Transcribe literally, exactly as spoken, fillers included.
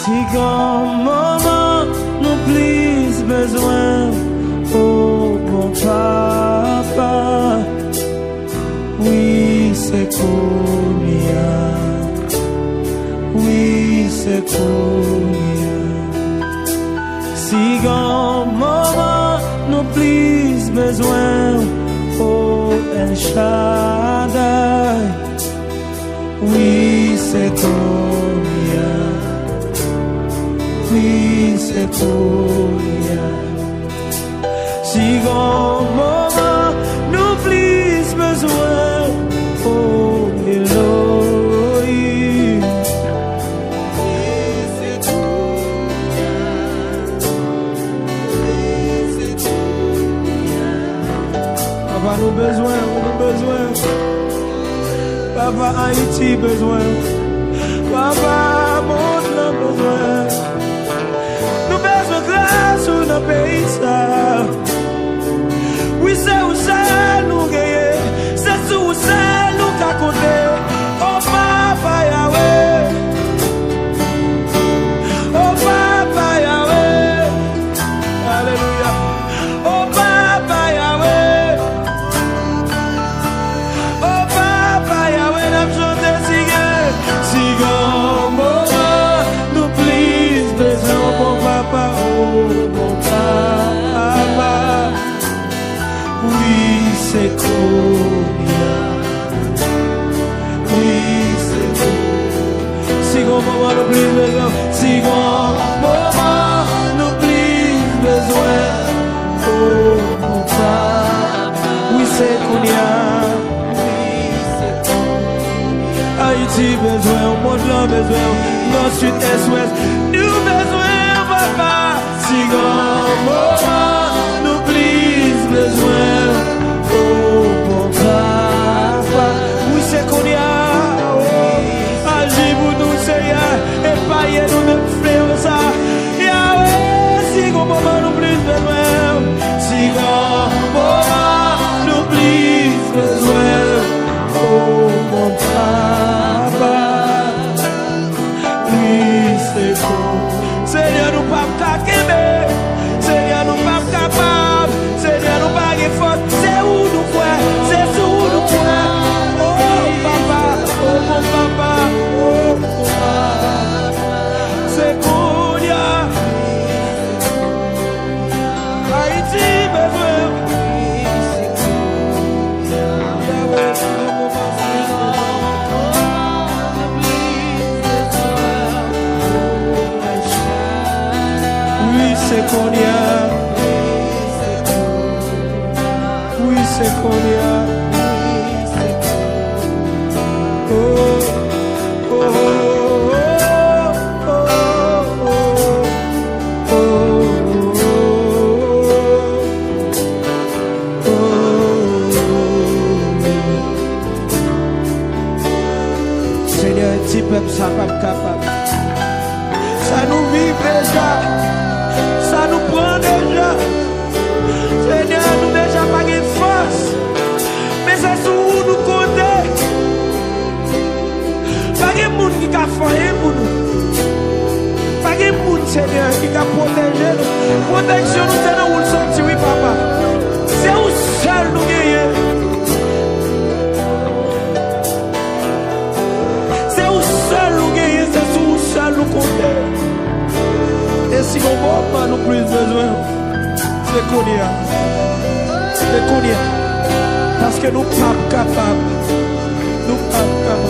Ki gran moman nou plis bezwen, o bon papa. Wi, se kounye a. Wi, se kounye a. Si gen yon moman nou plis bezwen w, o El Shaddai. Wi, se kounye a. Wi, se kounye a. Si gen yon moman nou plis bezwen, o Elohim. Papa, nou bezwen w, nou bezwen w. Papa, Ayiti bezwen w. Papa, mond lan bezwen w. Nou bezwen gras ou nan peyi sa. Wi, se ou sèl nou genyen. Se sou ou sèl nou ka konte. O Papa Yahweh. O Papa Yahweh. Alelouya. O Papa Yahweh. O Papa Yahweh, n ap chante si gen, si gen yon moman nou plis bezwen w, bon papa, o bon papa. Wi, se kounye a. Wi, se kounye a. Si gen yon moman nou plis bezwen, si gen yon moman nou plis bezwen, o bon papa. Wi, se kounye a. Ayiti bezwen w, mond lan bezwen w, nò, sid, ès, wès, nou bezwen w, papa. Si gen yon moman nou plis bezwen w, o bon papa. Wi, se kounye a, o, aji pou nou, Senyè, epaye nou nan fleyo sa. Yahweh, si gen yon moman nou plis bezwen w, si gen yon moman nou plis bezwen w, o bon papa. Wi, se pou Senyè, nou p ap ka kenbe. Senyè, nou p ap kapab. Senyè, nou pa gen fòs. Se ou nou kwè. Se sou ou nou kwè. O papa, o bon papa, o papa. Se kounye a. Ayiti bezwen w. Wi, se kounye a. Wi, se kounye a. Oh, oh, oh. Senyè, ti pèp sa p ap kapab. Sa nou viv deja, sa nou pran deja. Senyè, nou deja pa gen fòs. Men se sou ou nou konte. Pa gen moun ki ka fè anyen pou nou. Pa gen moun, Senyè, ki ka pwoteje nou. Pwoteksyon nou se nan ou l soti, wi, papa. Se ou sèl nou genyen. Se ou sèl nou genyen, se sou ou sèl nou konte. E si gon moman nou plis bezwen, se kounye a. Se kounye a. Paske nou p ap kapab. Nou p ap kapab.